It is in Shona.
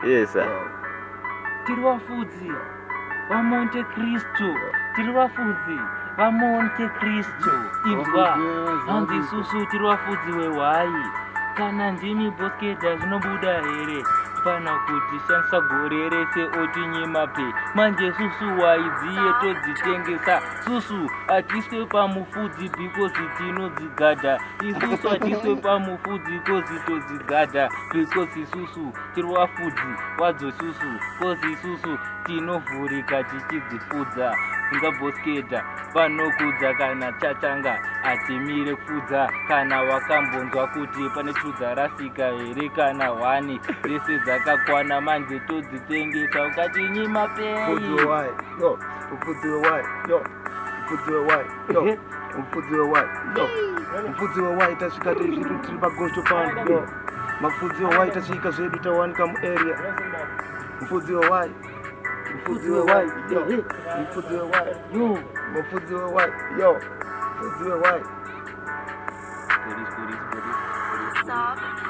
Yes sir. Tiri vafudzi vaMonte Cristo, tiri vafudzi vaMonte Cristo. Inzwa, hanzi isusu tiri vafudzi wehwai. Kana ndimi boskeda zvinobuda here? Pana kuti shandisa gore rese otinyima pe. Manje susu hwai dziye todzitengesa. Susu hatiswe pamufudzi because tinodzigadha. Isusu hatiswe pamufudzi cause todzigadha because isusu tiri vafudzi wadzo isusu cause isusu tinovhurika tichidzifudza. Ungabhosketa vanokudza kana chatanga hatimire kufudza. Kana wakambonzwa kuti pane chudza rasika here kana hwani dzese dzakakwana manje todzitengesa ukatinyima pei. Mufudzi wehwai, yo. Mufudzi wehwai, yo. Mufudzi wehwai, yo. Mufudzi wehwai, yo. Mufudzi wehwai tasvika tezvitu tiri pagosho pano, yo. Mafudzi wehwai tasvika zvedu tawanika muarea. Mufudzi wehwai. Mufudzi wehwai, yo. Mufudzi wehwai, Yo. Mufudzi wehwai, yo. Mufudzi wehwai. Police, police, police, police, police.